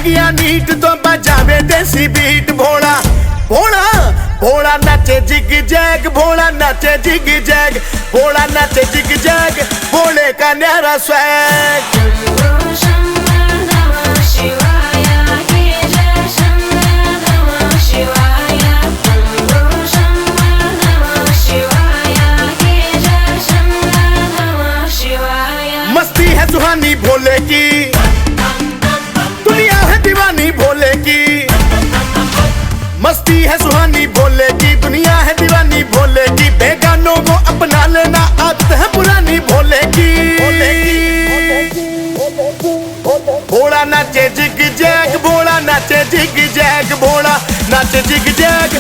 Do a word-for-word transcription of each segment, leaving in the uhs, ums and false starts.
किया नीट तो बजावे देसी बीट। भोला, भोला, भोला नाचे जिग जैग, भोला नाचे जिग जैग, भोला नाचे जिग जैग, भोले का न्यारा स्वैग। शंभो शंभो नमः शिवाय, हे जय शंभो नमः शिवाय। शंभो शंभो नमः शिवाय, हे जय शंभो नमः शिवाय। मस्ती है सुहानी भोले की, दुनिया है दीवानी भोले की। मस्ती है सुहानी भोले की, दुनिया है दीवानी भोले की। बेगानों को अपना लेना, आदत है पुरानी भोले की। भोला नाचे जिग जैग, भोला नाचे जिग जैग, भोला नाचे जिग जैग।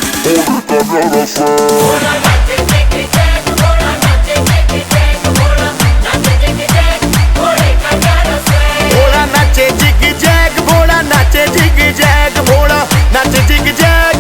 भोला नाचे जिग जैग, भोला नाचे जिग जैग, भोला नाचे जिग जैग।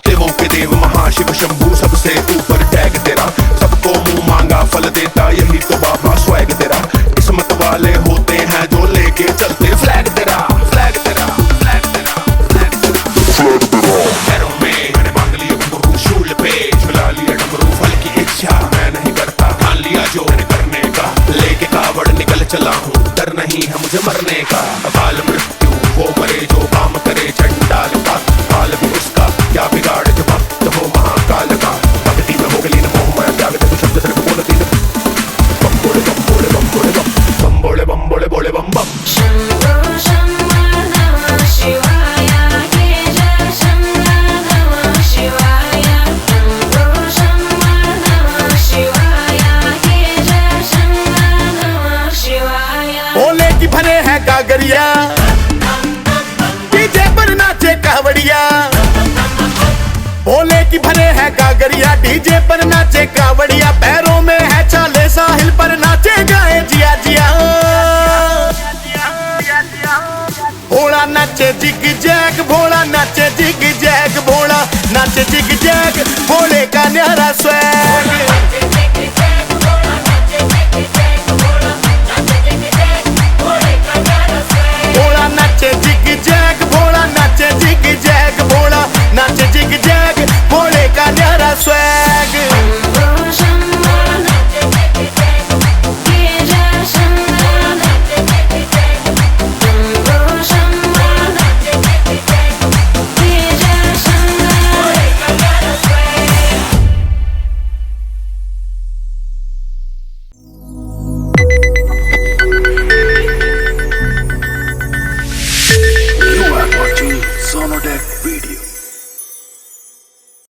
देवों के देव महाशिव शंभू, सबसे ऊपर टैग तेरा। सबको मुंह मांगा फल देता, यही तो बाबा स्वैग तेरा। किस्मत वाले होते हैं जो लेके चलते फ्लैग तेरा, फ्लैग तेरा, फ्लैग तेरा, फ्लैग तेरा। पैरों में मैंने बांध लिए घुंघरू, शूल पे झुला लिया डमरू। फल की इच्छा मैं नहीं करता, ठान लिया जो मैंने करने का। लेके कावड़ निकल चला हूँ, डर नहीं है मुझे मरने का। अकाल मृत्यु वो मरे जो काम करे चंडाल का। काल भी उसका क्या बिगाड़ जो भक्त हो महाकाल का। भक्ति में हो गए लीन मोह माया त्याग दे तू शब्द सिर्फ बोल तीन। बम बोले बम बोले बम बोले बम। बम बोले बम बोले बोले बम बम। शंभो शंभो नमः शिवाय, हे जय शंभो नमः शिवाय। शंभो शंभो नमः शिवाय, हे जय शंभो नमः शिवाय। भोले की भरे है गागरिया, डीजे पर नाचे कावड़िया। भोले की भरे है गागरिया, डीजे पर नाचे कावड़िया। पैरों में है छाले, साहिल पर नाचे गाए जिया जिया। भोला नाचे जिग जैग, भोला नाचे जिग जैग, भोला नाचे जिग जैग। भोले का न्यारा स्वैग।